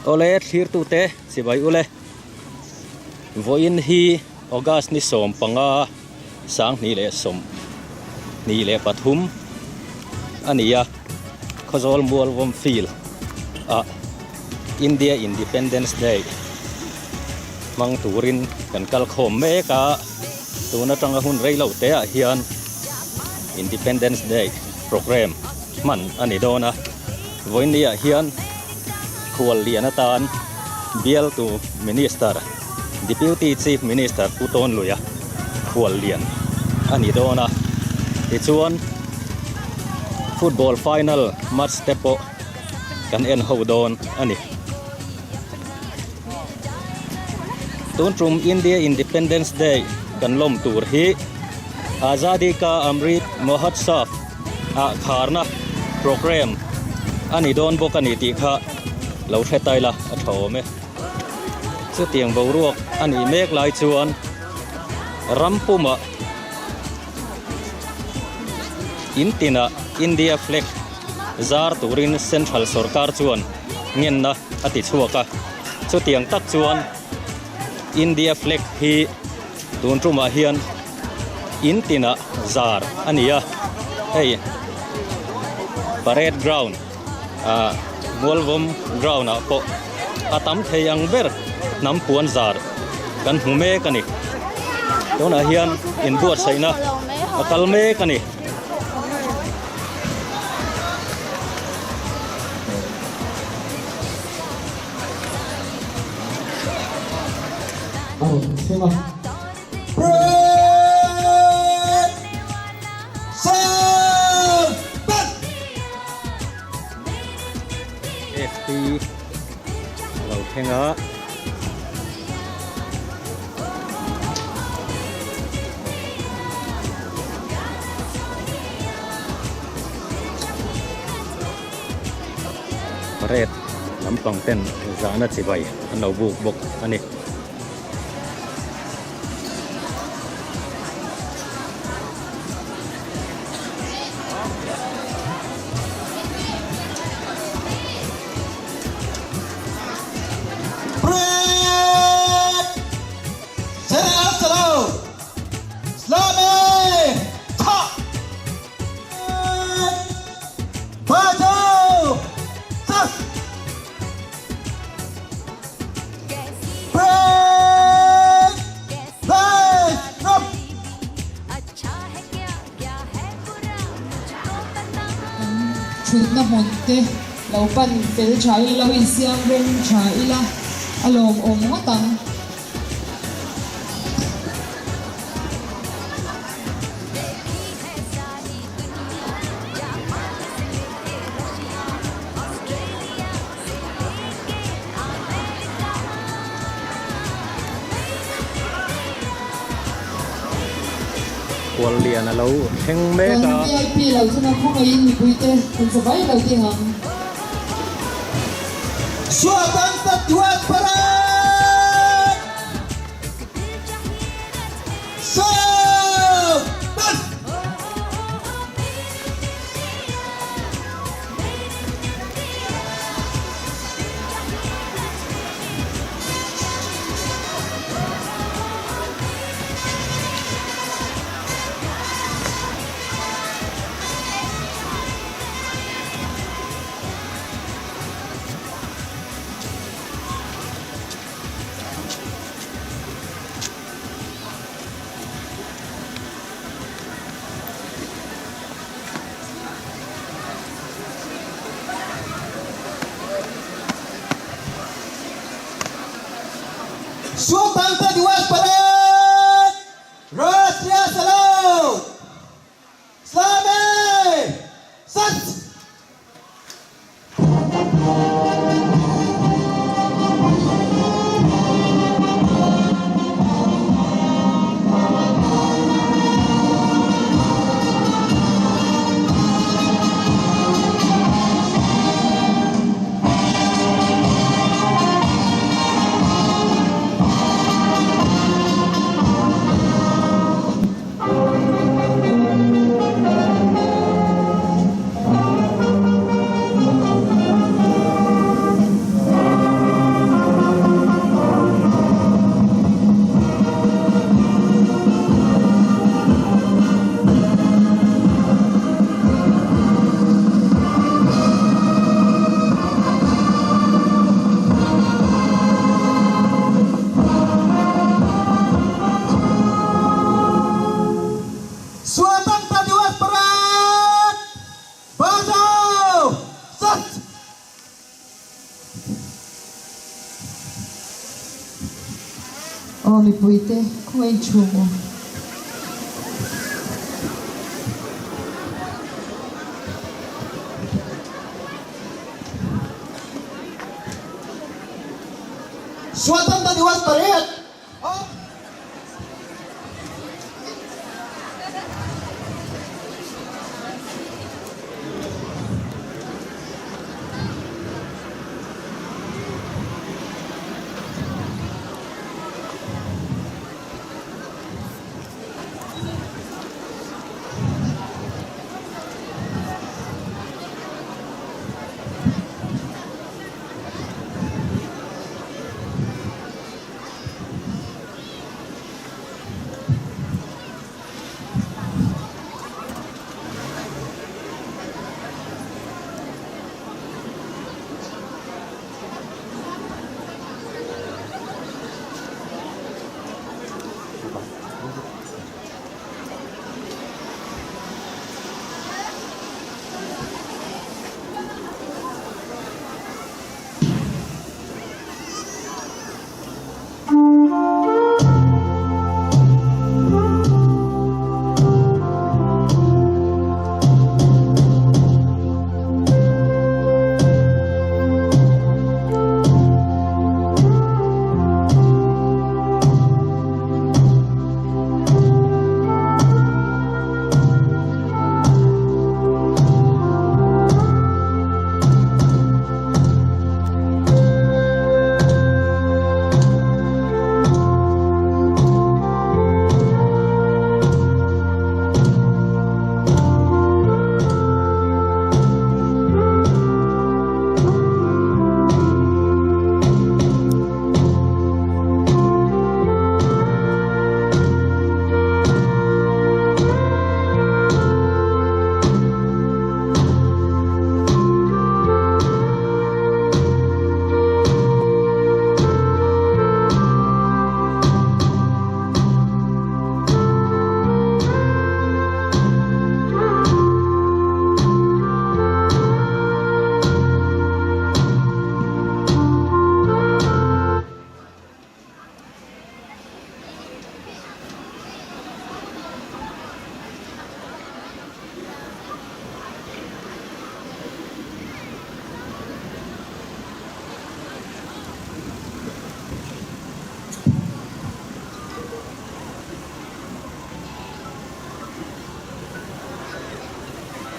Awle thlirtute chibai ule vawiin hi August ni 15 2023 a ni a Khawzawl Mualvawm Field ah India Independence Day hmang turin kan kal khawm mek a tun atanga hun rei lo te ah hian Independence Day programme hman a ni dawn a. Vawinia hian khual lian atan bialtu Minister, Deputy Chief Minister Pu Tawnluia khual lian a ni dawn a. Tichuan Football final match te pawh kan en ho dawn a ni. Tun tum India Independence Day kan lawm tur hi Azadi Ka Amrit Mahotsav ah kharna programme a ni dawn bawk a ni tih kha lo hre ta ila a tha awm e. Chutiang boruak a nih mek lai chuan ram pumah in tinah India flag zar turin Central sorkar chuan ngenna a ti chhuak a. Chutiang tak chuan India flag hi tun tumah hian in tinah zar a ni a hei parade ground ah Mualvawm ground ah pawh a tam thei ang ber hnam puan zar kan hmu mek a ni tunah hian inbuatsaihna a kal mek a ni. A rawn thleng a. FP a lo thleng a. Parade lampang ten zahna chibai an lo buk bawk a ni. Thutna hmun te lo pan fel tha ila, lo insiam rem tha ila a lawmawm ngawt ang. Kual lian a lo thleng mek a. Kan VIP lo chuna khawngaihin mipuite kan za vai lo ding ang. Swatantra Diwas Parade! Sawtan! Swatantra Diwas Parade! Rashtriya Salute! Slame! Sat! Aw mipuite khawngaih chhung u. Swatantra Diwas Parade!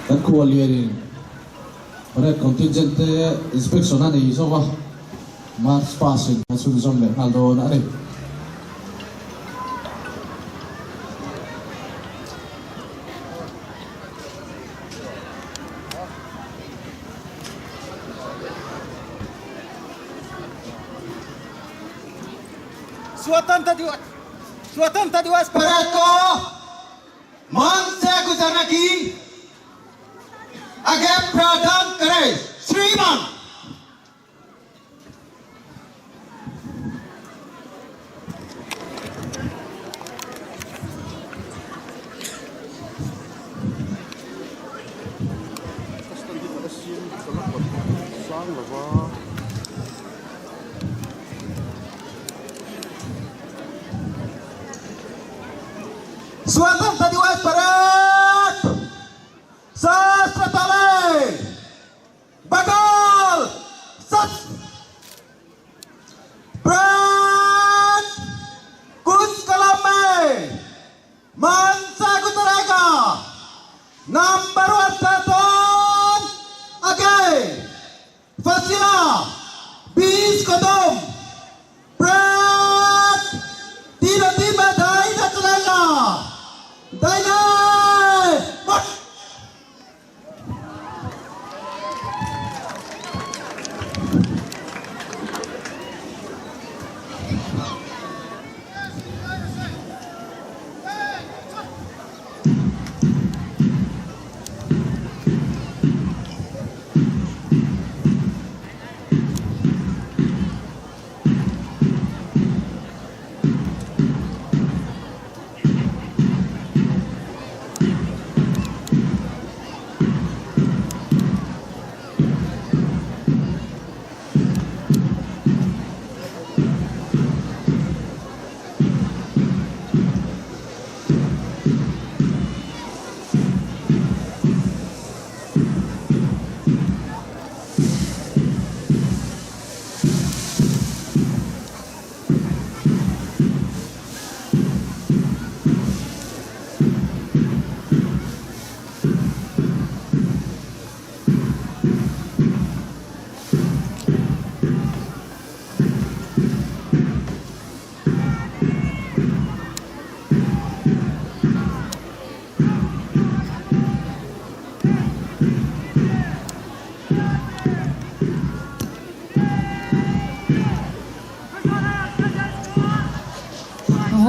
Kan khuallianin parade contingent te inspection a nei zawk a, march past in a chhunzawm leh nghal dawn a ni. Swatantra Diwas Swatantra Diwas Parade ko मंच से गुजरने की आज्ञा प्रदान करें श्रीमान Swatantra Diwas Parade Sastra Tale Bagal Sat Brand कुछ कलम में मनसा गुजरेगा नंबर वन प्लेटफॉर्म आगे फसिला 20 कदम ब्रेक तीन तीन में ढाई न चलेगा।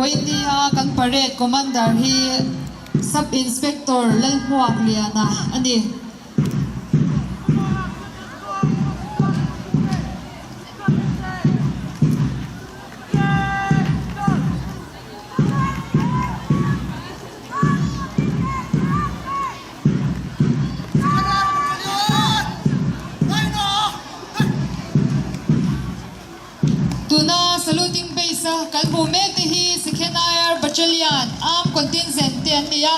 Vawinia kan parade commander hi Sub Inspector Lalhmuakliana a ni. Tuna saluting base a kan hmuh mek te hi Second IR Battalion Armed Contingent te an ni a,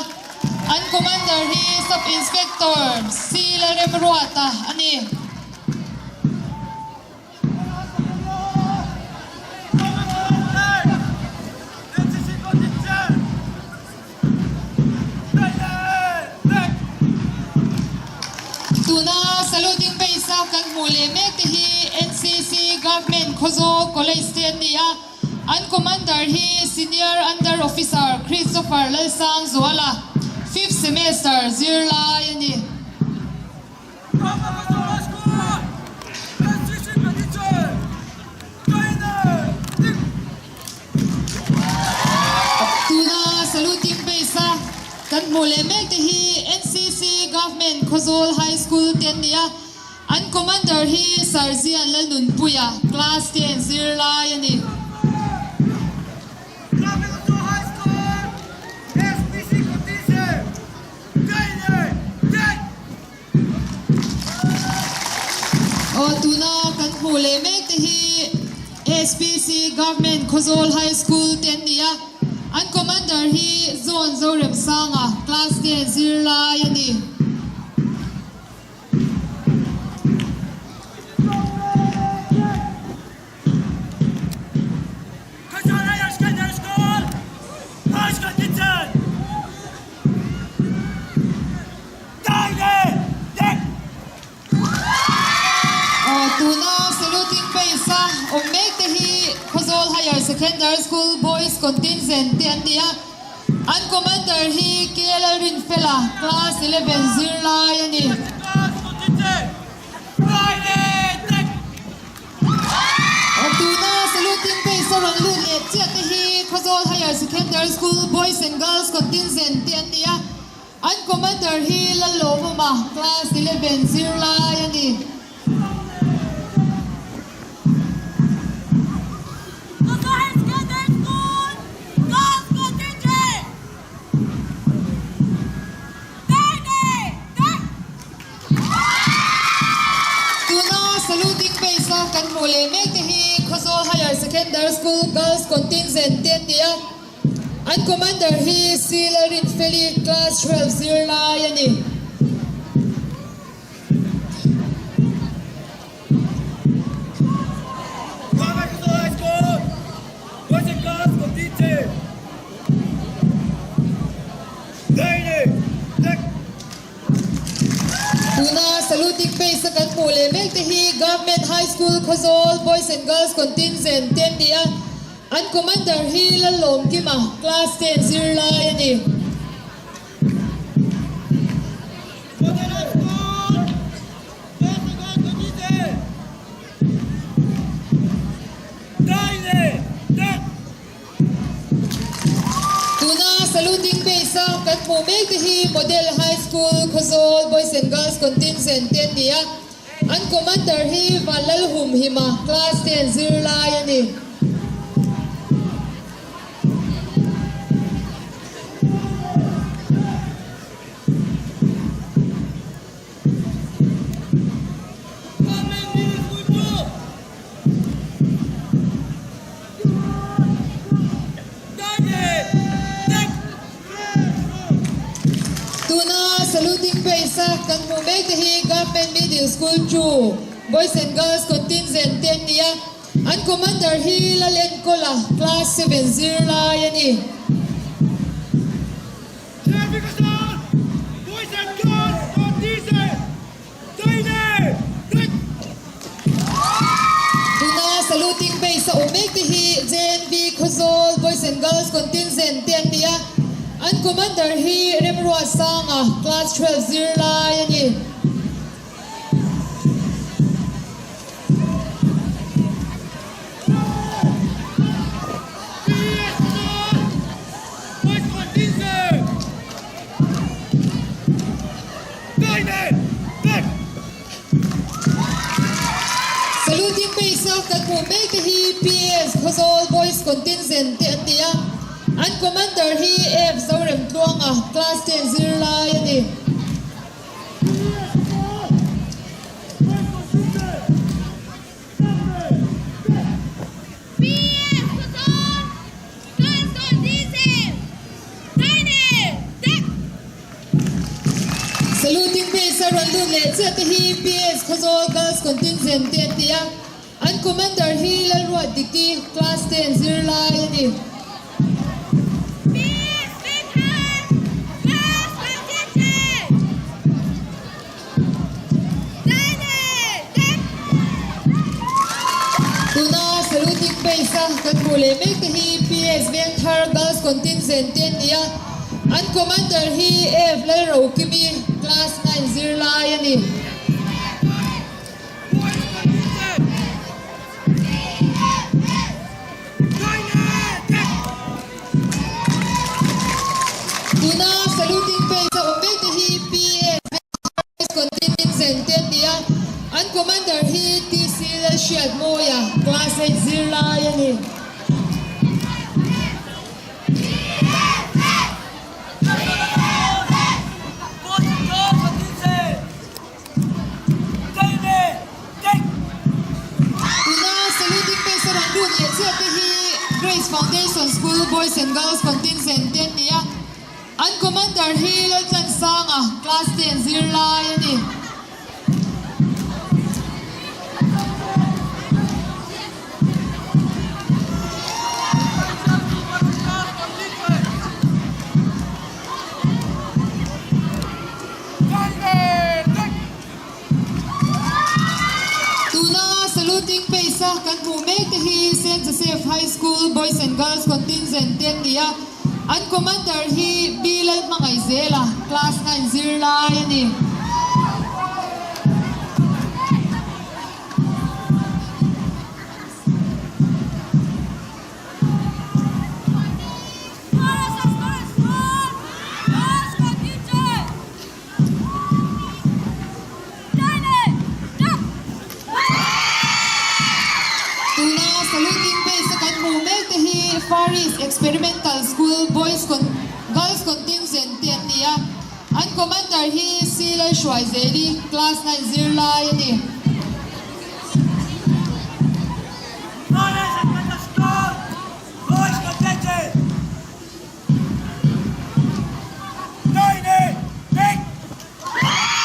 an Commander hi Sub Inspector C Lalremruata a ni. Tuna saluting base a kan hmuh leh mek te hi NCC Government Khawzawl College te an ni a, an Commander hi Senior Under Officer Christopher Lalsangzuala, Fifth Semester zirlai a ni. Tuna saluting base a kan hmuh leh mek te hi NCC Government Khawzawl High School te an ni a, an Commander hi Sir Zian Lalnunpuia, Class 10 zirlai a ni. Aw tuna kan hmuh leh mek te hi SPC Government Khawzawl High School te an ni a, an Commander hi Zone Zoremsanga Class 10 zirlai a ni. Aw tuna saluting base a awm mek te hi Khawzawl Higher Secondary School Boys Contingent te an ni a, an Commander hi KL Rinfela Class 11 zirlai a ni. Tuna saluting base a rawn lut leh chiah te hi Khawzawl Higher Secondary School Boys and Girls Contingent te an ni a, an Commander hi Lalawmawma, Class 11 zirlai a ni. Tuna saluting base a kan hmuh leh mek te hi Khawzawl Higher Secondary School Girls Contingent te an ni a, an Commander hi C Lalrinfeli Class 12 zirlai a ni. Tuna saluting base a kan hmuh leh mek te hi Government High School Khawzawl Boys and Girls Contingent te an ni a, an Commander hi Lallawmkima, Class 10 zirlai a ni. Tuna saluting base a kan hmuh mek te hi Model High School Khawzawl Boys and Girls Contingent te an ni a, an Commander hi Vanlalhumhima Class 10 zirlai a ni. Tuna saluting base a kan hmuh mek te hi Government Middle School 2 Boys and Girls Contingent te an ni a. An Commander hi Lalenkawla, Class 7 zirlai a ni. Tuna saluting base a awm mek te hi JNV Khawzawl Boys and Girls Contingent te an ni a, an Commander hi Remruatsanga, Class 12 zirlai a ni. Saluting Base a kan hmuh mek te hi PS Khawzawl Boys Contingent te an ni a, an Commander hi F Zoremtluanga Class 10 zirlai a ni. Saluting Base a rawn lut leh chiah te hi PS Khawzawl Girls Contingent te an ti a, an Commander hi Lalruat Diki, Class 10 zirlai a ni. Tuna Saluting Base a kan hmuh leh mek te hi PS Vengthar Girls Contingent te an ni a, an Commander hi F Lalrokimi, Class 9 zirlai a ni. Tuna Saluting Base a awm mek te hi PS Contingent te an ni a, an Commander hi TC Lalhriatmawia, Class 8 zirlai a ni. Tuna Saluting Base a rawn lut leh chiah te hi Grace Foundation School Boys and Girls Contingent te an ni a, an Commander hi Laltlansanga, Class 10 zirlai a ni. Tuna Saluting Pace a kan hmuh mek te hi Saint Joseph High School Boys and Girls Contingent te an ni a, an Commander hi B Lalhmangaihzela, Class 9 zirlai a ni. Tuna Saluting Base a kan hmuh mek te hi Far East Experimental School Boys Girls Contingent te an ni a, an Commander hi C Lalhruaizeli, Class 9 zirlai a ni.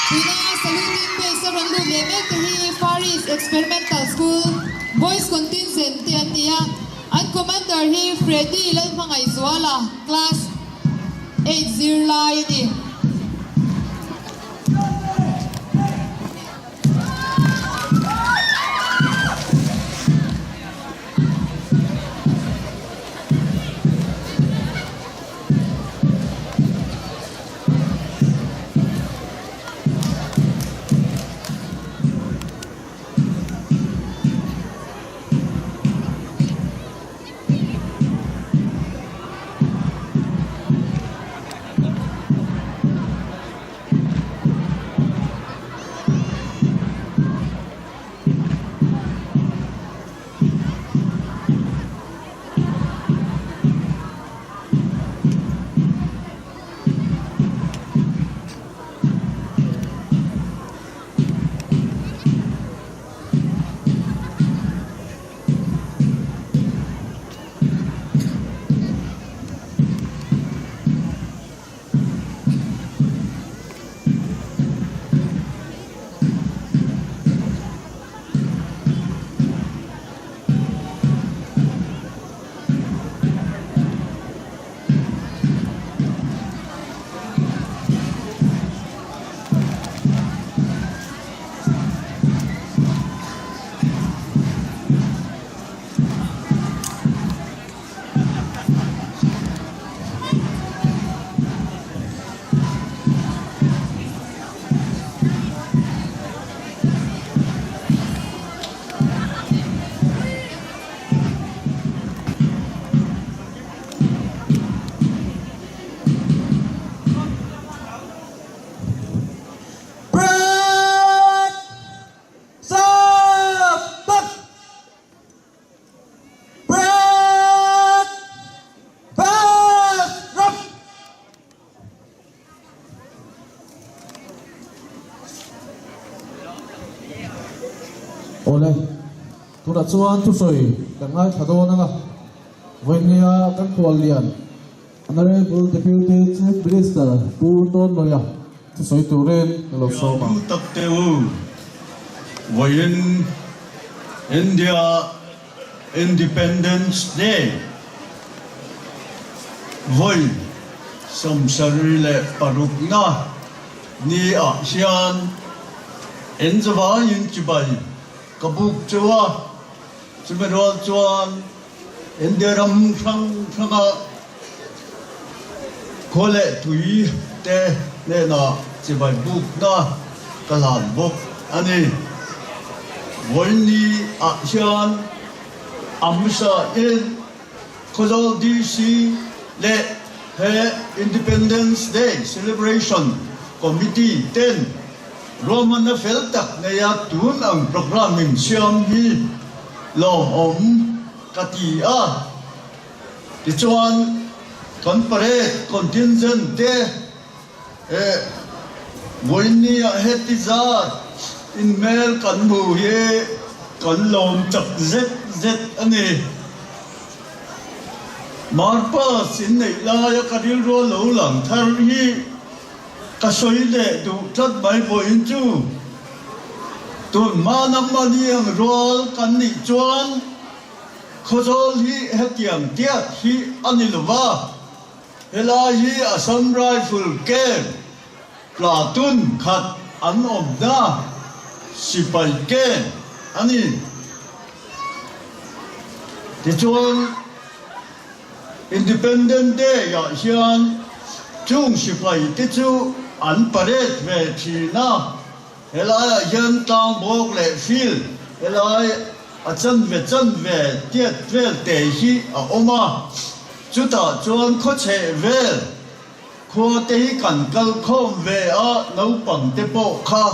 Tuna Saluting Base a rawn lut leh mek te hi Far East Experimental School Boys Contingent te an ni a, an Commander hi Freddy Lalhmangaihzuala, Class 8 zirlai a ni. Tunah chuan thusawi kan ngaithla dawn ang a, vawinia kan khuallian Honourable Deputy Chief Minister Pu Tawnluia thusawi turin ka lo sawm ang. Pu tak teh u, vawiin India Independence Day vawi 76 ni ah hian Enzavaiin chibai ka buk chu a, chumi rual chuan India ram hrang hranga khua leh tui te hnenah chibai bukna ka hlan bawk a ni. Vawiin ah hian a hmasa in Khawzawl DC leh he Independence Day Celebration Committee ten ruahmanna fel tak neia tun ang programme in siam hi lawmawm ka ti a. Tichuan kan parade contingent te eh vawiinniah heti zat inhmel kan hmu hi kan lawm tak zet zet a ni. Marpass inneih laia ka rilru a lo lang thar hi ka sawi leh duh tlat mai vawiin chu tun hma nangmahni ang rual kan nih chuan Khawzawl hi hetiang tiat hi a ni lo va, helai hi Assam Rifle camp platoon khat an awmna sipai camp a ni. Tichuan, Independent Day ah hian chung sipai te chu an parade ve thin a. Helaiah hian tlang bawk leh field helai a chanve chanve tiat vel te hi a awm a, chutah chuan khawchheh vel khua te hi kan kal khawm ve a, naupang te pawh kha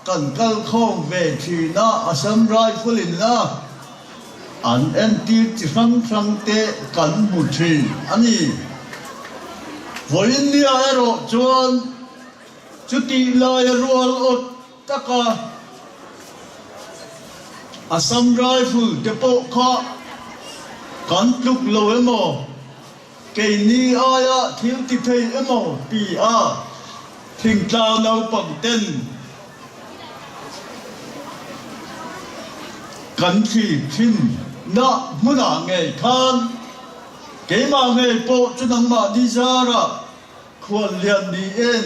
kan kal khawm ve thin a, Assam Rifle in a an entir chi hrang hrang te kan hmu thin a ni. Vawiin nia erawh chuan. Chutih laia rual awt taka Assam Rifle te pawh kha kan tluk lo emaw, keini aia thil ti thei emaw ti a thingtlang naupang ten kan thlir thin na hmunah ngei khan keimah ngei pawh chu nangmahni zarah Khuallian niin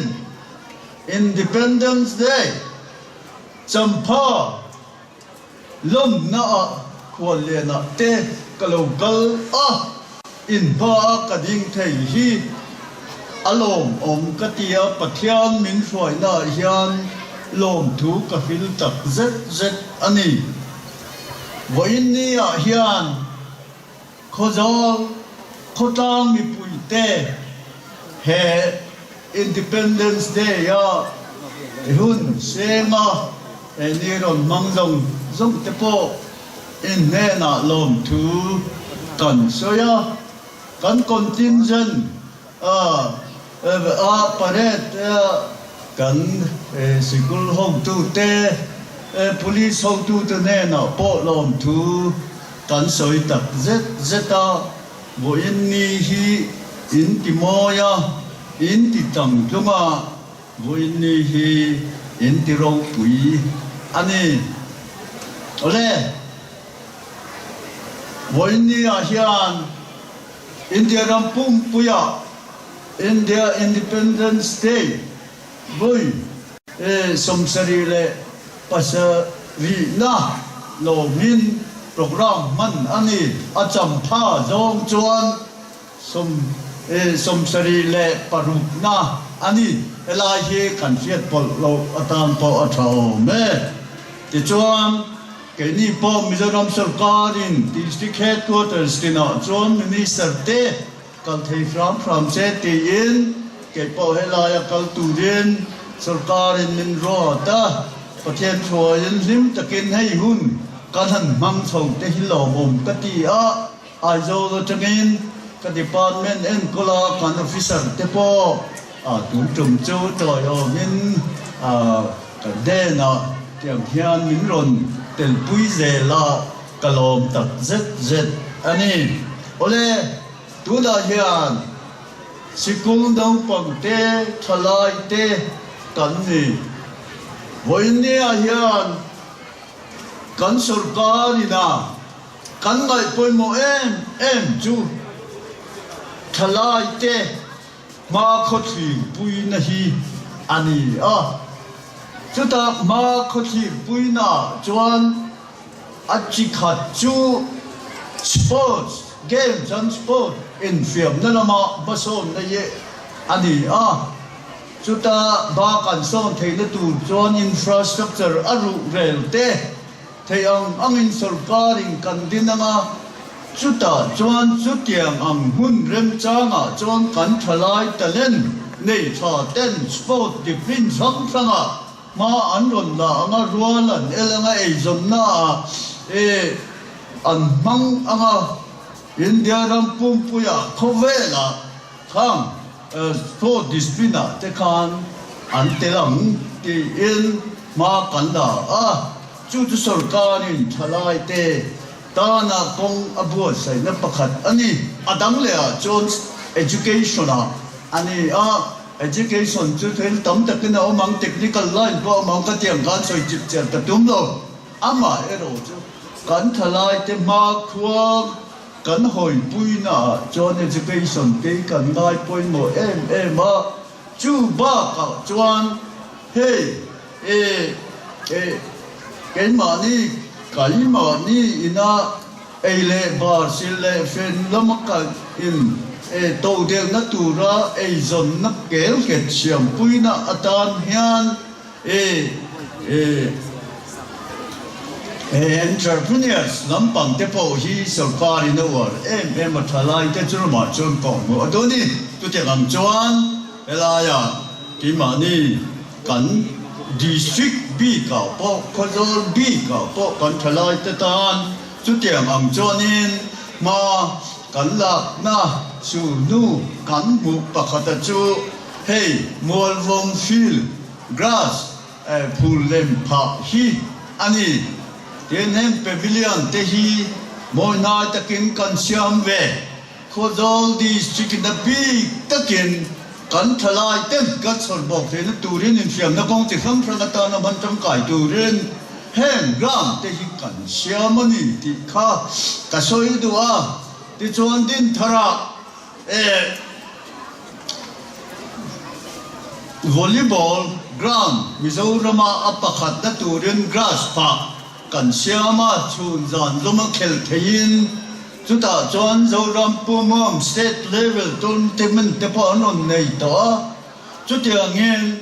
Independence Day champha lawmna ah khuallian ah te ka lo kal a, in hma a ka ding thei hi a lawmawm ka ti a, Pathian min hruaina ah hian lawmthu ka hrilh tak zet zet a ni. Vawiin ni ah hian. Khawzawl khawtlang mipuite he Independence Day a hun senga he ni rawn hmang zawng zawng te pawh in hnenah lawmthu kan sawi a, kan contingent a parade kan sikul hotute, police hotute hnenah pawh lawmthu kan sawi tak zet zet a, vawiin ni hi in ti mawi a, in ti tang tlung a, vawiin ni hi in ti ropui a ni. Awle, vawiin ni ah hian India ram pumpuia India Independence Day vawi 77na lawmin programme hman a ni. A champha zawng chuan 76na a ni. Helai hi kan hriat pawlh loh atan pawh a tha awm e. Tichuan. Keini pawh Mizoram sorkarin District Headquarters tinah chuan Minister te kal thei hram hram se tiin kei pawh helaia kal turin sorkarin min ruat a, Pathian thuaiin hlim takin hei hun kan han hmang chho te hi lawmawm ka ti a, Aizawl atangin ka department enkawla kan officer te pawh tun tum chu tawiawmin ka hnenah tiang hian min rawn telpui zel a. ka lawm tak zet zet a ni. Awle, tunah hian sikul naupang te, thalai te kan ni. Vawiinniah hian kan sorkar ina kan ngaih pawimawh em em chu thalai te Hma khawthlirpuina hi a ni a, chutah hma khawthlirpuinaah chuan a chi khat chu sports, games and sport, infiamna lama hmasawnna hi a ni a, chuta hma kan sawn theihna tur chuan infrastructure a ruh rel te Theih ang angin sorkarin kan din anga, chutah chuan chutiang ang hmun remchangah chuan kan thalai talent nei tha ten sport diprin hrang hrangah hma an rawn la anga, rual an el anga, eizawnna ah e an hmang anga, India ram pumpuiah khawvelah khang sport discipline ah te khan an tel ang tiin hma kan la a. Chu chu sorkarin thalaite tana kawng a buatsaihna pakhat a ni. A dang lehah chuan education-ah a ni a, education chu thil tam takin a awm ang, technical line pawh a awm ang ka ti ang khan sawi chip chian ka tum lo. Amaherawh chu kan thalaite hmakhua kan hawipuinaah chuan education te kan ngai pawimawh em em a, chu bakah chuan hei E, e, keimahni, kaimahni ina ei leh bar sil leh fen lama kal in e to delhna tura eizawnna kel nghet siampuina atan hian e, e, e entrepreneurs lampang te pawh hi sorkarin a uar em em a thalai te chu ramah chuan kawh hmuh a duh a ni. Chutiang ang chuan helaia keimahni Kan District bikah pawh, Khawzawl bikah pawh kan thalaite tan chutiang ang chuanin hma kan lakna chu hnu kan hmuh pakhata chu hei Mualvawm field grass phul lem phah hi a ni. Tin heng pavilion te hi mawihnai takin kan siam ve. Khawzawl District in a bik takin kan thalai ten kan chhawr bawk theihna turin infiamna kawng chi hrang hrang atana hman tangkai turin heng ground te hi kan siam a ni tih kha ka sawi duh a. Tichuan Dinthara eh Volleyball ground Mizorama a pakhatna turin grass phah kan siam a, chhun zan luma khel theiin Chutah chuan Zoram Pumawm State Level Tournament te pawh an rawn nei tawh a, chutiangin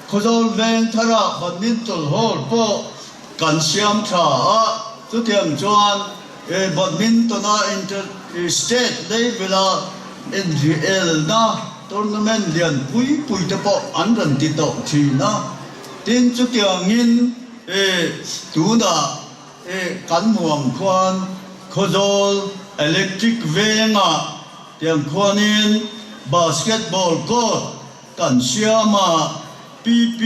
Khawzawl Veng tharah Badminton Hall pawh kan siam tha a, chutiang chuan Badminton-a Inter State Level-a inrielna tournament lian pui pui te pawh an rawn ti tawh thin a, tin chutiangin tunah E kan muang khuan Khawzawl Electric vengah tiang khuanin basketball court kan siam a, PP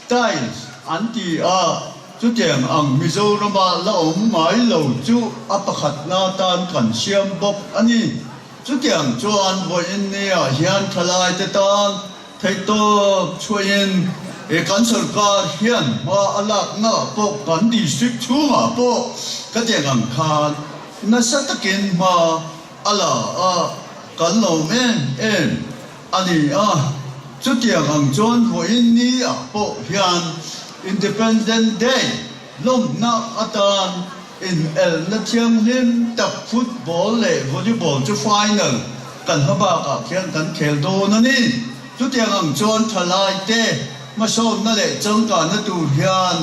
tiles an ti a, chutiang ang Mizorama la awm ngai lo chu a pakhatna tan kan siam bawk a ni. Chutiang chuan vawiin niah hian thalaite tan Theihtawp chhuahin he kan sorkar hian hma a lakna pawh kan district chhungah pawh ka tiang ang khan nasa takin hma a la a, kan lawm em em a ni a. Chutiang ang chuan vawiin ni ah pawh hian Independent Day lawmna atan inelna thianghlim tak football leh volleyball chu final kan hma bakah khian kan khel dawn a ni. Chutiang ang chuan thalai te hmasawnna leh changkanna tur hian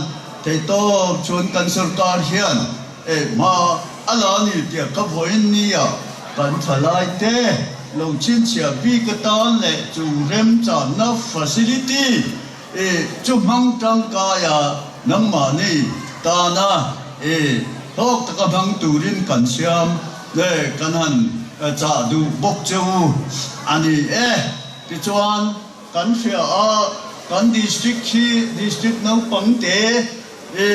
theihtawp chuan kan sorkar hian eh hma a la a ni tia ka vawiin nia kan thalai te lo chhinchhiah bik atan leh chu remchanna facility I chu hmang tangkaia nangmahni tana i hlawk taka hmang turin kan siam nge kan han chah duh bawk che u a ni e. Tichuan kan hria a, kan district hi district naupang te i.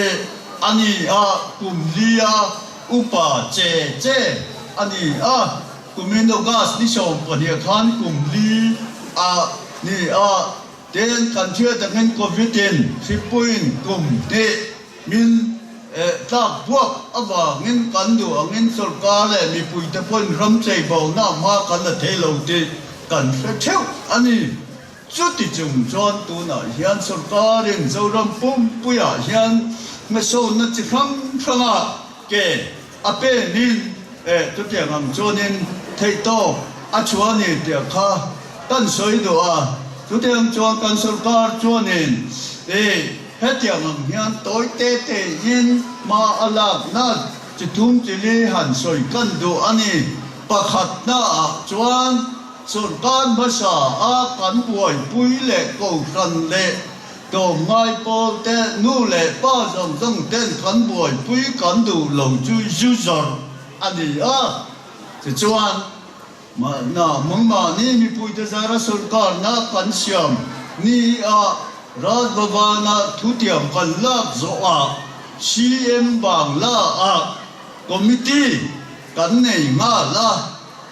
a ni a, kum lia upa che che a ni a, kumin August ni 12 khan kum li a ni a, tin kan hriat angin Covid in hripuiin kum hnih min tlak buak avangin kan duh angin sorkar leh mipuite pawhin ram cheibawlna hma kan la thei lo tih kan hre theuh a ni. Chuti chung chuan tunah hian sorkarin Zoram pumpuiah hian hmasawnna chi hrang hranga ke a penin chutiang ang chuanin theihtawp a chhuah a ni tih kha kan sawi duh a. Chutiang chuan kan sorkar chuanin hetiang ang hian tawi te tein hma a lakna chi thum chi li han sawi kan duh a ni. Pakhatnaah chuan. Sorkar hmasa a kan buaipui leh kohhran leh tlawmngai pawl te, nu leh pa zawng zawng ten kan buaipui kan duh lo chu zu zawrh a ni a. Tichuan, mahna mangmahni mipuite zara sorkarna kan siam ni a Raj Bhavan-a thutiam kan lak zawhah CM Bangla-ah committee kan nei nghal a.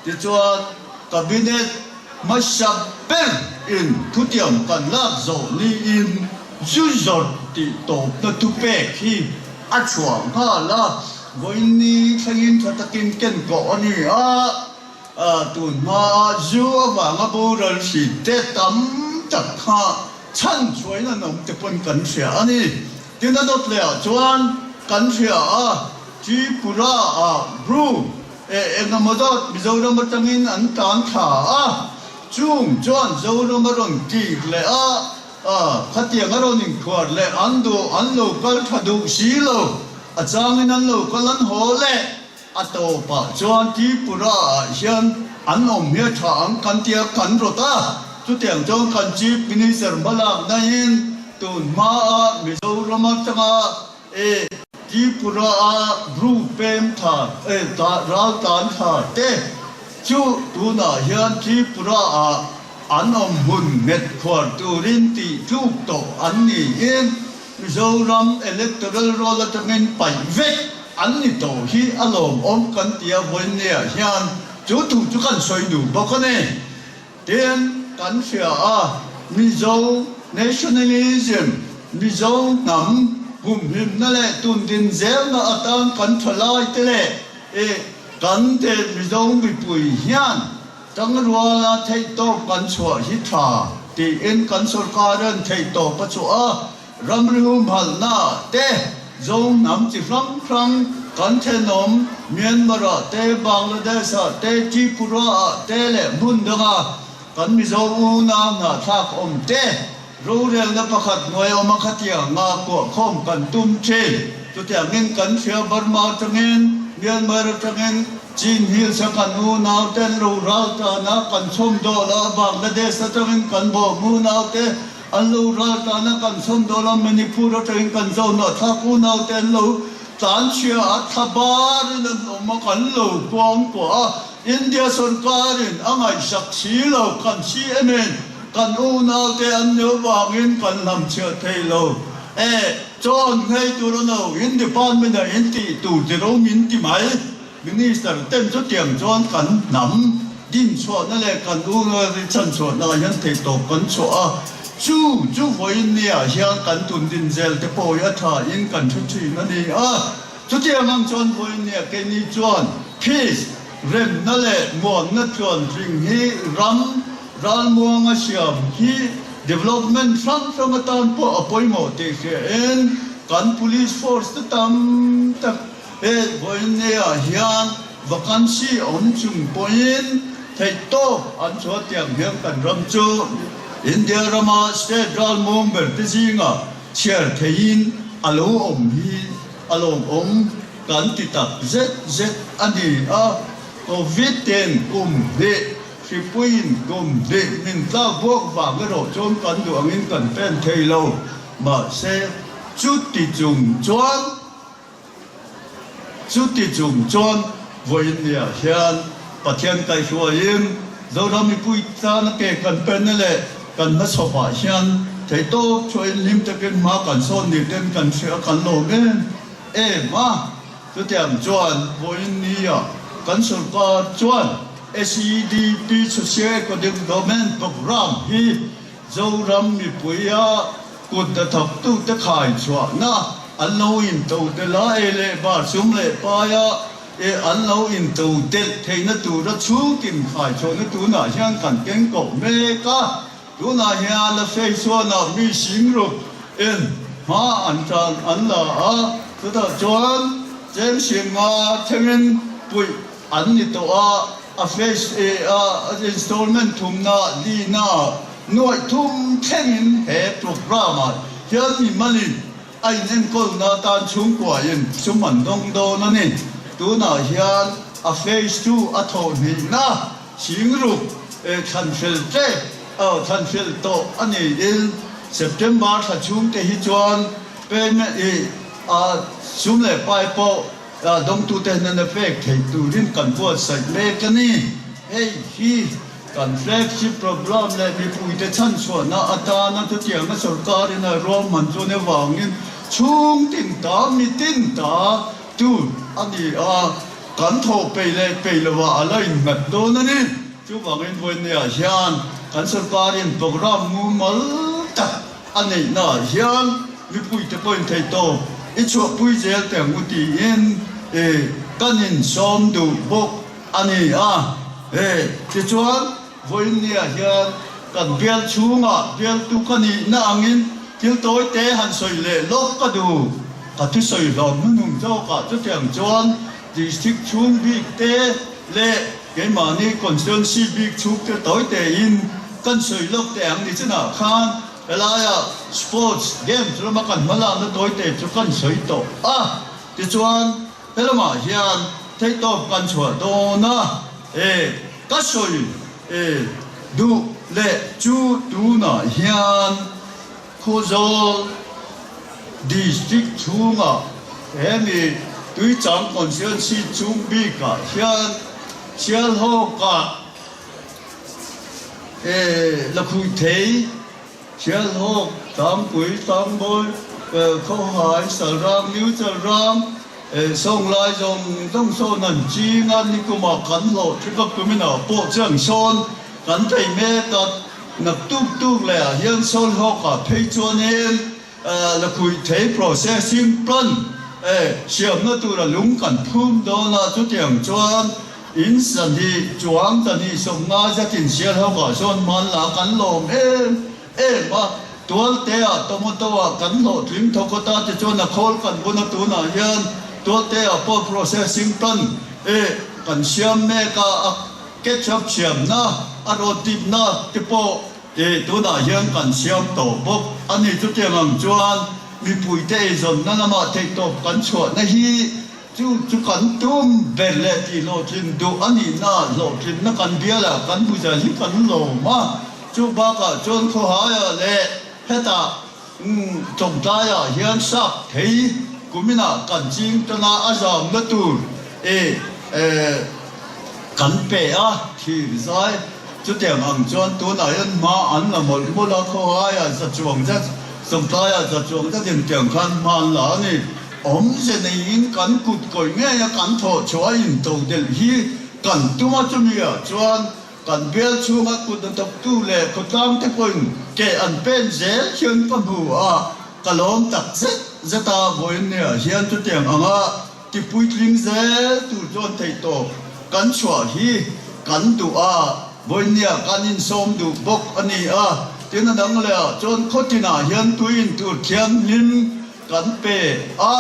Tichuan, Cabinet hmasa ber in thutiam kan lak zawh niin zu zawrh tih tawpna thupek hi a chhuah nghal a, vawiin ni thlengin tha takin ken kawh a ni a, tun hmaa zu avanga boral hri te tam tak kha chhan chhuain an awm te pawn kan hria a ni. Tin a dawt leh ah chuan kan hria a, Tripura ah Bru E engemaw zawt Mizoram atangin an tlan thla a, chung chuan Zoram a rawn kik leh a, khatiang a rawn inkhuar leh an duh, an lo kal tha duh si lo, a changin an lo kal an haw leh a tawpah chuan Tripura ah hian an awm hi a tha ang kan tia kan rawt a, chutiang chuan kan Chief Minister hmalakna in tun hmaa Mizoram atanga E Tripura a Bru pem tha e ral tan tha te chu tunah hian Tripura ah an awm hun nghet khuar turin tih tluk tawh an niin Mizoram Electoral Roll atangin paih vek an ni tawh hi a lawmawm kan tia vawinia hian chu thu chu kan sawi duh bawk a ni. Tin, kan hria a, Mizo nationalism, Mizo hnam humhimna leh tundin zelna atan kan thalai te leh i kan te Mizo mipui hian tangruala theihtawp kan chhuah hi tha tiin kan sorkarin theihtawp a chhuah a. Ramri humhalhna te, Zo hnam chi hrang hrang kan thenawm Myanmar-ah te, Bangladesh-ah te, Tripura-ah te leh hmun danga kan Mizo unau hnahthlak awm te rorelna pakhat hnuai awma khatianga kuahkhawm kan tum thin. Chutiangin kan hria Burma atangin, Myanmar atangin, Chin Hills-a kan unau ten lo ral tana kan chhawmdawl a, Bangladesh atangin kan bawm unau te An lo ral tan a kan chhawn dawn a, Manipur atangin kan zo nawh thlak unau te an lo tlan chhia a, thla barin an awm a, kan lo kuang kuah a, India sorkarin a ngaihsak si lo, kan si em in kan unau te an neu vangin kan hlam chhiah thei lo e, chaw an nghei tur a no, in department ah in tih tur ti ro min ti mai. Minister ten chutiang chuan kan hnam dinchhuahna leh kan unau chhanchhuahna ah hian theihtawp kan chhuah a, chu chu vawiin ni ah hian kan tun din zel te pawh hi a tha in kan hre thin a ni a. Chutiang ang chuan vawiin ni ah keini chuan peace, remna leh muanna tluantling hi ram ralmuanga siam hi development hrang hrang atan pawh a pawimawh tih hria in kan police force te tam tak He vawiinneah hian vacancy awm chung pawhin theihtawp an chhuah tiang hian kan ram chu India rama state ralmuang ber te zingah chhiar theihin a lo awm hi a lawmawm kan ti tak zet zet a ni a. Covid ten kum hnih hripuiin kum hnih min tlak buak vang erawh chuan kan duh angin kan pen thei lo. Mahse chuti chung chuan. Chuti chung chuan vawiinniah hian Pathian kaihhruaiin Zoram mipui tana ke kan penna leh kan hmachhawpah hian theihtawp chhuahin hlim takin hma kan sawn ni ten kan hria kan lawm em. em a. Chutiang chuan vawiin nia kan sorkar chuan SEDP Socio-Economic Development Programme hi Zoram mipuia kut hnathawktute khai chhuahna an lo into tel a, ei leh bar sum leh paia e an lo into telh theihna tura chhungtin khai chhuahna tunah hian kan keng koh mek a. Tunah hian a feichhuanah mi singruk in hma an tan an la a, chutah chuan cheng singa thlengin puih an ni tawh a, a phase A a installment thumna lina nuaih thum thlengin he programme ah hian mimalin a inenkawlna atan chhungkuain sum an dawng dawn a ni. Tunah hian a phase 2 a thawh hnihna Singruk thlan fel tlek thlan fel tawh a niin September thla chhungte hi chuan payment sum leh pai pawh dawngtute hian a pek theih turin kan buatsaih mek a ni. Hei hi kan flagship programme leh mipuite chhanchhuahna atana chutianga sorkarin a ruahman chuan avangin chhungtin ta mitin ta tur a ni a. Kan thawh peih leh peih lovah a la innghat dawn a ni. Chuvangin vawinia hian kan sorkarin programme mumal tak a neihnaah hian mipuite pawhin thei tawp i chhuahpui zel teh ang u tiin kan insawm duh bawk a ni a. Tichuan vawinia hian kan bial chhungah bialtu ka nihna angin thil tawi te han sawi leh lawk ka duh. Ka thusawi hlawm hnuhnung zawkah chutiang chuan District chhung bik te leh keimahni Constituency bik chhung te tawi tein kan sawi lawk teh ang ni chinah khan helaia Sports Games lama kan hmalakna tawi te chu kan sawi tawh a. Tichuan helamah hian theihtawp kan chhuah dawn a, e ka sawi e duh leh chu tunah hian Khawzawl District chhungah hemi Tuichang Constituency chung bikah hian Sialhawkah Lakhuihthei, Sialhawk, Tlangpui, Tlangbawi, Khawhai, Salrang, New Chalrang, Sawnglai zawng zawng sawn an ching a, nikumah kan hlawh thik a, kuminah pawh chiang sawn kan thei mek a. Nak tuk tuk leh ah hian Sawnhawk ah phei chuanin Lakhuihthei processing plant siamna tura lung kan phum dawn a, chutiang chuan in sahnih chuang sahnih 50 zatin Sialhawk ah sawn hmanla kan lawm em em a, Tualte ah tomato ah kan hlawhtling thawk ata tichuan a khawl kan bun a, tunah hian Tualte ah pawh processing plant kan siam mek a. Ketchup siamna, a rawt dipna te pawh eh tunah hian kan siam tawh bawk a ni. Chutiang ang chuan mipuite eizawnna lamah theihtawp kan chhuahna hi chu chu kan tum ber leh tih hlawhtlin duh a nihna, hlawhtlinna kan bialah kan hmu zai hi kan lawm a. Chu bakah chuan khawhaiah leh hetah Tawngtaiah hian sap thei kuminah kan ching tan a, a zamna tur e kan pe a, thlir zai. Chutiang ang chuan tunah hian hma an la mawlh mawlh a, khawhaiah za chuang zet, tawngtaiah za chuang zet intiang khan hma an la a ni. Awmze neiin kan kut kawih ngei a kan thawh chhuah a intodelh hi kan tum a, chumiah chuan Kan bial chhunga kut hnathawktu leh khawtlangte pawhin ke an pen zel hian ka hmu a, ka lawm tak zet zet a, vawiinniah hian chutiang anga tipuitling zel tur chuan theihtawp kan chhuah hi kan duh a, vawiinniah kan insawm duh bawk a ni a, tin a dang leh ah chuan khawtinah hian tui intur thianghlim kan pe a,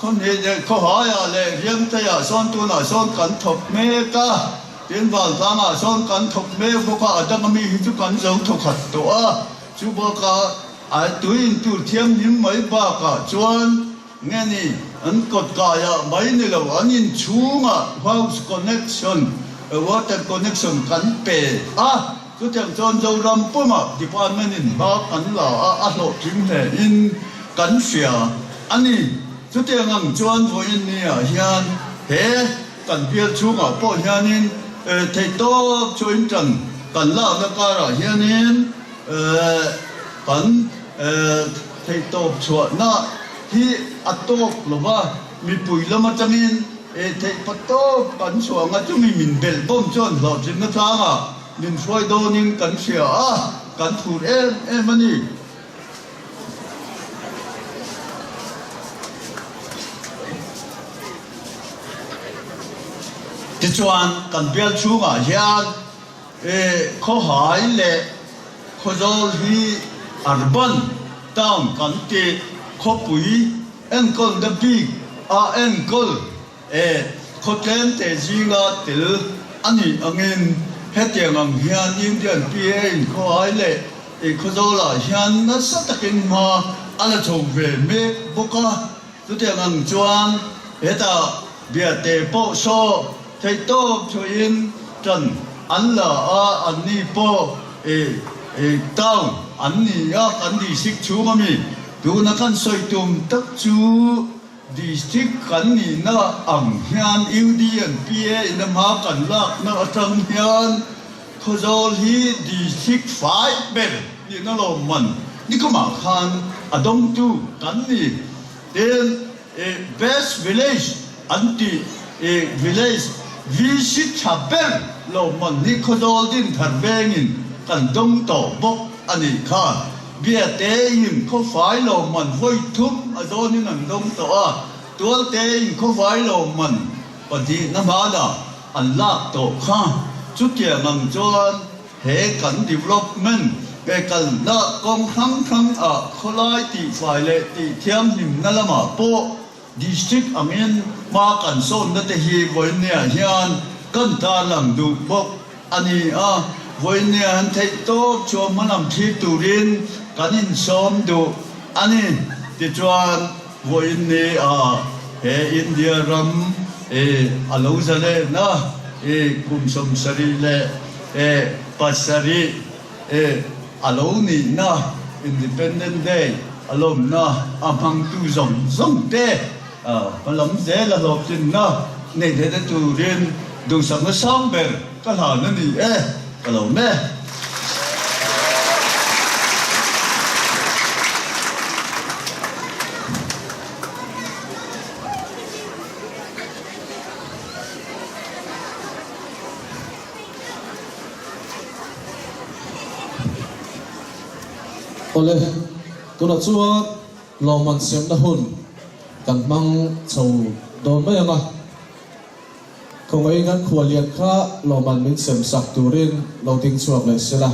khawhnih leh khawhaiah leh riangteiah sawn tunah sawn kan thawk mek a. Tin, Vantlangah sawn kan thawk mek bawk a, a danga mi hi chu kan zo thawkhat tawh a. Chu bakah a tui intur thianghlim mai bakah chuan nge ni an kawt kaiah mai ni lo, an inchhungah house connection, water connection kan pe a. Chutiang chuan Zoram pumah department in hma kan la a, a hlawhtling hle in kan hria a ni. Chutiang ang chuan vawiin niah hian he. Kan bial chhungah pawh hianin theihtawp chu in tan kan lakna karah hianin kan theihtawp chhuahna hi a tawk lo va. Mipui lam atangin e theih pawt tawp kan chhuah ang a, chumi min belh bawm chuan hlawhtlinna tlangah min hruai dawnin kan hria a, kan phur em em a ni. Tichuan kan bial chhungah hian e Khawhai leh Khawzawl hi urban town kan tih khawpui enkawlna bik a enkawl e khawtlem te zinga tel a nih angin hetiang ang hian Indian PA in Khawhai leh e Khawzawlah hian nasa takin hma a la chho ve mek bawk a. Chutiang ang chuan hetah biate pawh saw theihtawp chhuahin ṭan an la a, anni pawh i town an ni a, kan district chhung ami. Tuna kan sawi tum tak chu district kan nihna ang hian UD and PA in a hma kan lakna atang hian Khawzawl hi district fai ber nihna lawmman nikumah khan a dawngtu kan ni. Tin, best village an tih village VC tha ber lawmman hi Khawzawl Dinthar vengin kan dawng tawh bawk a nih kha. Biate in khawfai lawmman vawi thum a zawnin an dawng tawh a, Tualte in khawfai lawmman pahnihna hmanah an lak tawh kha. Chutiang ang chuan he kan development pe kalna kawng hrang hrang ah khawlai tihfai leh tihthianghlimna lamah pawh district angin hma kan sawnna te hi vawinia hian kan tarlang duh bawk a ni a. Vawinia han theih tawp chuan hmalam thlir turin kan insawm duh a ni. Tichuan vawiin ah he India ram e a lo zalen a, e kum 76 leh e 7 e a lo nihna Independent Day a lawmna a hmangtu zawng zawng te hmalam zel a hlawhtlinna nei theihna turin duhsakna sang ber ka hlan a ni e, ka lo me. Awle, tunah chuan lawmman siamna hun kan hmang chho dawn mai ang a. Khawngaih kan khuallian kha lawmman min sem sak turin lo ding chhuak leh se la.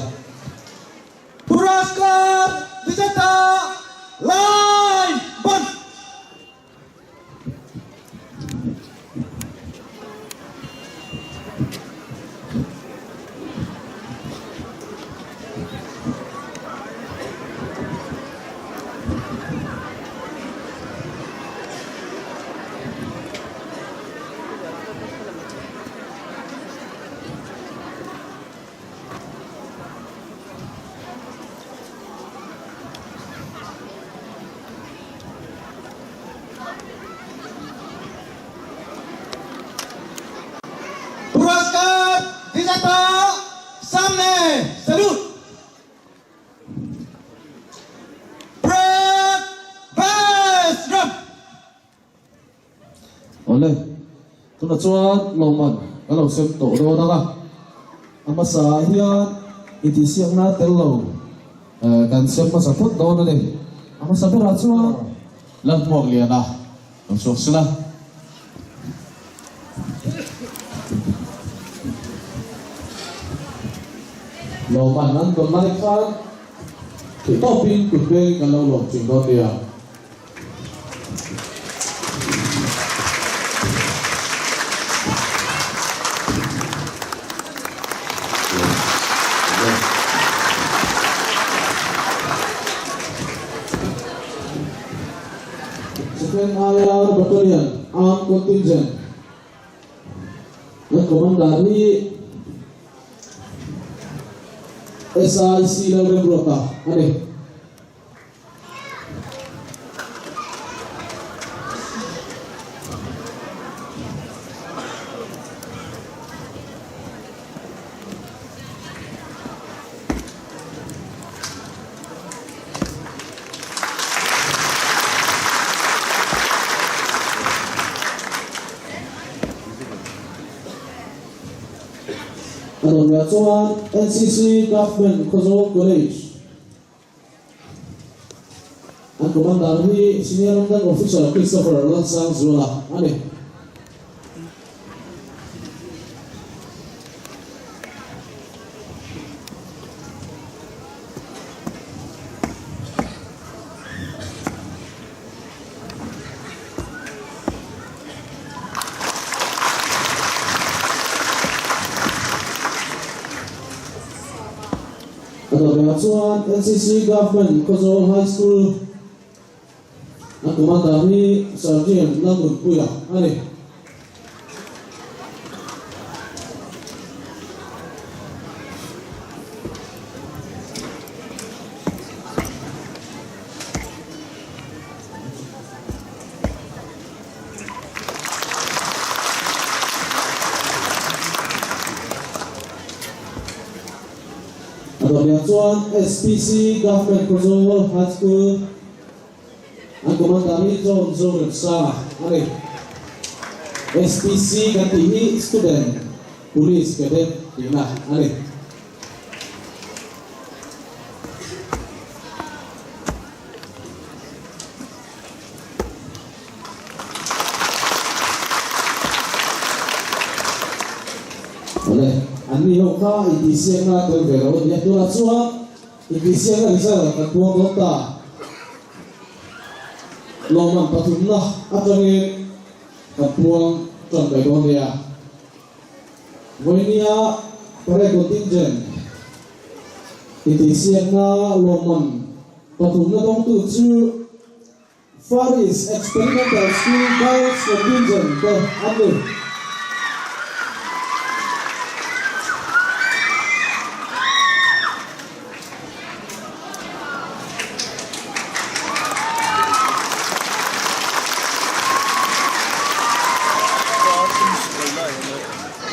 Puraskar Vijeta Lai Ban! Puraskar Vijeta Samne Salute! Break Best Drum! Awle, tunah chuan lawmman ka lo sem tawh dawn ang a, a hmasa ah hian intihsiakna tel lo kan sem hmasa phawt dawn a ni. A hmasa berah chuan Lalhmuakliana lo chhuak sela. Lawmman an dawn lai khan theihtawpin kut vengin kan lo lawm thin dawn nia. Second IR Battalion Armed Contingent an commander hi SIC Lalremruata a ni. A dawtah chuan NCC Government Khawzawl College an Commander hi Senior Under Officer Christopher Lalsangzuala a ni. A dawtah chuan NCC Government Khawzawl High School a Commander hi Sergeant Lalnunpuia a ni. A dawtah chuan SPC Government Khawzawl High School an Commander hi John Zoremsanga a ni. SPC kan tih hi Student Police Cadet tihna a ni. Awle, an ni ho kha intihsiakna tel ve lo a nia. Tunah chuan intihsiakna result kan puang dawn ta. Lawmman pathumna atangin kan puang tan mai dawn nia. Vawinia parade contingent intihsiakna lawmman pathumna dawngtu chu Far East Experimental School Girls Contingent te an ni.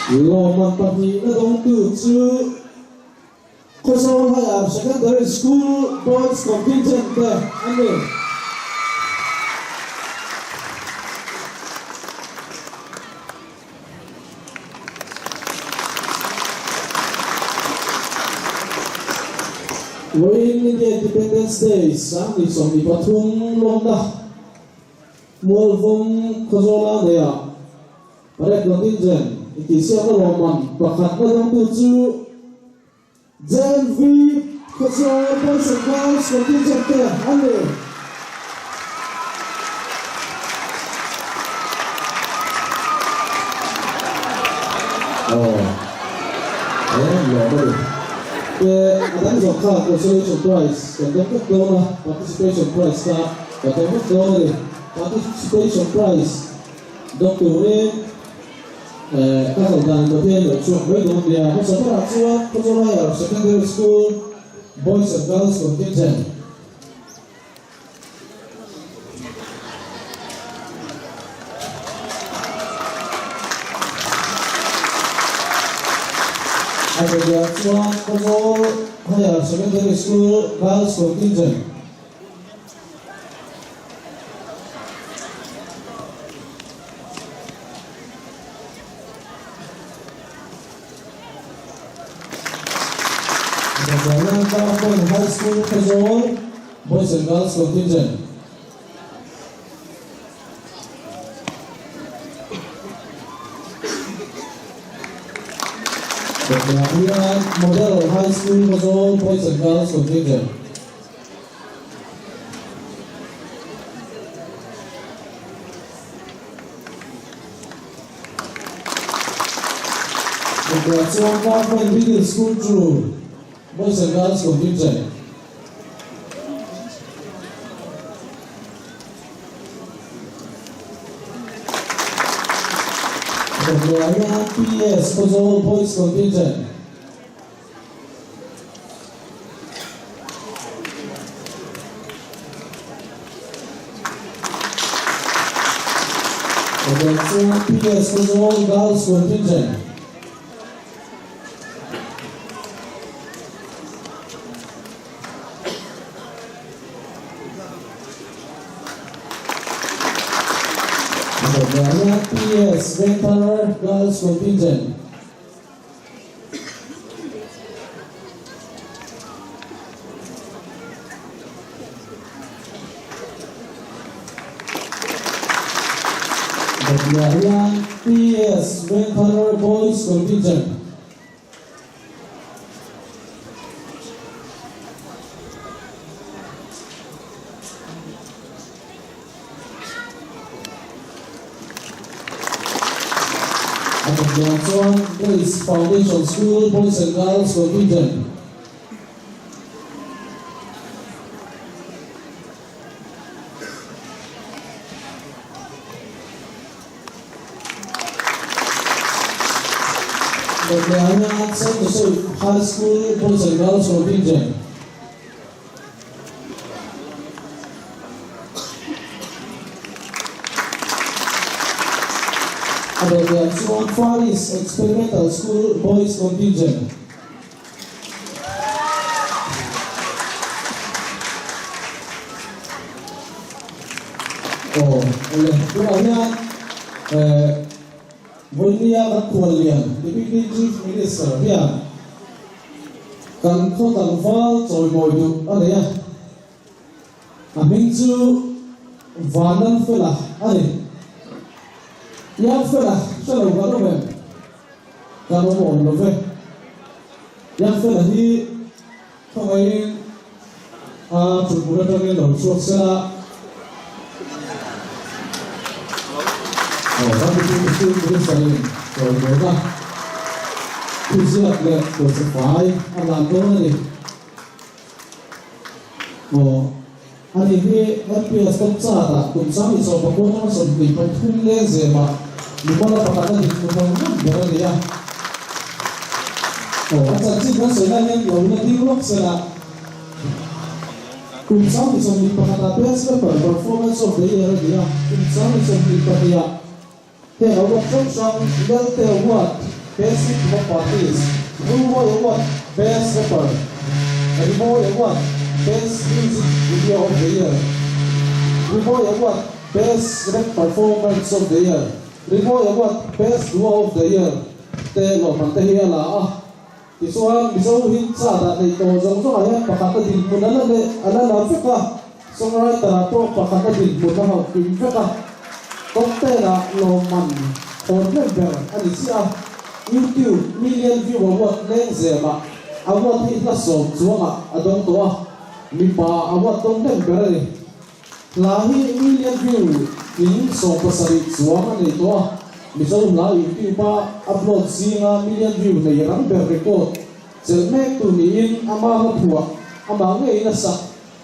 Lawmman pahnihna dawngtu chu Khawzawl Higher Secondary School Boys Contingent te an ni. Vawiin India Independence Day 2023 lawmna Mualvawm Khawzawla neia Parade Contingent intihsiakna lawmman pakhatna dawngtu chu JNV Khawzawl Boys and Girls Contingent te an ni. Aw, eh, lawm a ni. Te, a dang zawk kha consolation prize kan dawng vek dawn a, participation prize kha kan dawng vek dawn a ni. Participation prize dawng turin eh, ka kal dan Pathian lo chhuak mai dawn nia. Hmasa berah chuan Khawzawl Higher Secondary School Boys and Girls Contingent. A dawtah chuan Khawzawl Higher Secondary School Girls Contingent. Dawtah Government High School Khawzawl Boys and Girls Contingent. Dawtah hian Model High School Khawzawl Boys and Girls Contingent. Dawtah chuan Government Middle School chu Boys and Girls Contingent. Dawtah hian PS Khawzawl Boys Contingent. Dawtah chuan PS Khawzawl Girls Contingent. Dawtah hian PS Vengthar Girls Contingent. LPS Vengthar Boys Contingent. A kawtliah chuan Grace Foundation School Boys and Girls Contingent. Kawtliah hian Saint Joseph High School Boys and Girls Contingent. A dawtliah chuan Far East Experimental School Boys Contingent. Aw awle tunah hian eh vawinia kan khuallian Deputy Chief Minister hian kan khaw tlangval chawimawi duh a nei a, a hming chu Vanlalfela a ni. Iangfela hre lo kan awm em? Kan awm awm lo ve. Iangfela hi khawngaihin a thutbul atangin lo chhuak se la. Aw, ram mipui Chief Minister-in chawimawi a, thuziak leh pawisa fai a hlan dawn a ni. Aw, ani hi NPS Kawmchât-ah kum 19 atanga 23 leng zemah mimala pakhat a dinhmun hmang ngam ber a ni a. Aw, a chanchin kan sawi lai hian lo la ding lawk se la. Kum 21-ah Best Rapper Performance of the Year a ni a, kum 22-ah Heng award hrang hrang Lelte Award, Best Hip Hop Artist, Vulmawi Award, Best Rapper, Rimawi Award, Best Music Video of the Year, Rimawi Award, Best Rap Performance of the Year, Rimawi Award, Best Duo of the Year te lawmman te hi a la a. Tichuan, Mizo hi chât ah nei tawh zawng zawngah hian pakhat a dinhmun a la leh a la la vek a, songwriter ah pawh pakhat a dinhmun a hauh kim vek a, top ten ah lawmman hawn hnem ber a ni chiah a, YouTube million view award leng zemah award hi hla sawm chuangah a dawng tawh a, mipa award dawng hnem ber a ni. Hla hi million view in 70 chuang a nei tawh a, Mizo hla YouTube a upload zinga million view nei rang ber record chelh mek tur niin ama hla phuah amah ngeiin a sak.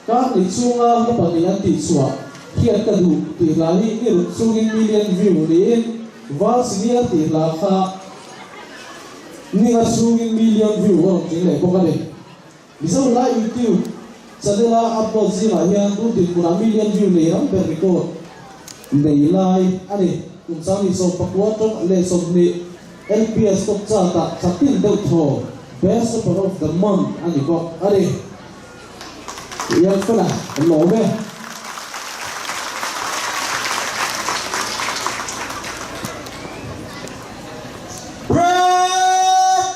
Kar ni chhunga hla pahnih an tihchhuah hian ka duh tih hla hi ni ruk chungin million view niin Val Senior tih hla kha ninga chhungin million view a rawn tling leh bawk a ni. Mizo hla YouTube channel a upload zingah hian tun dinhmunah million view nei ram ber record nei lai a ni. Kum 19 pa tawng leh 20 LPS top chart ah thla tin deuh thaw Best Rapper of the Month a ni bawk a ni. Iang fela kan lawm e. Break!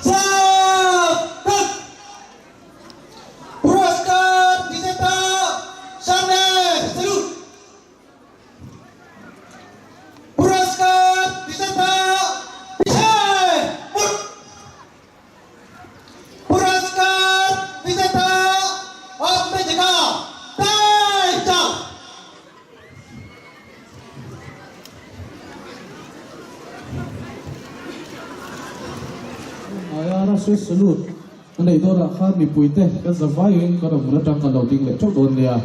Chak! Puraskar Vijeta Samne Salute! Puraskar Vijeta Pichhe Mut! Puraskar Vijeta Apne Jagah Tay Chak! Aia Rashtriya Salute a neih dawnah khan mipuite kan zavaiin kan awmhmun atang kan lo ding leh theuh dawn nia.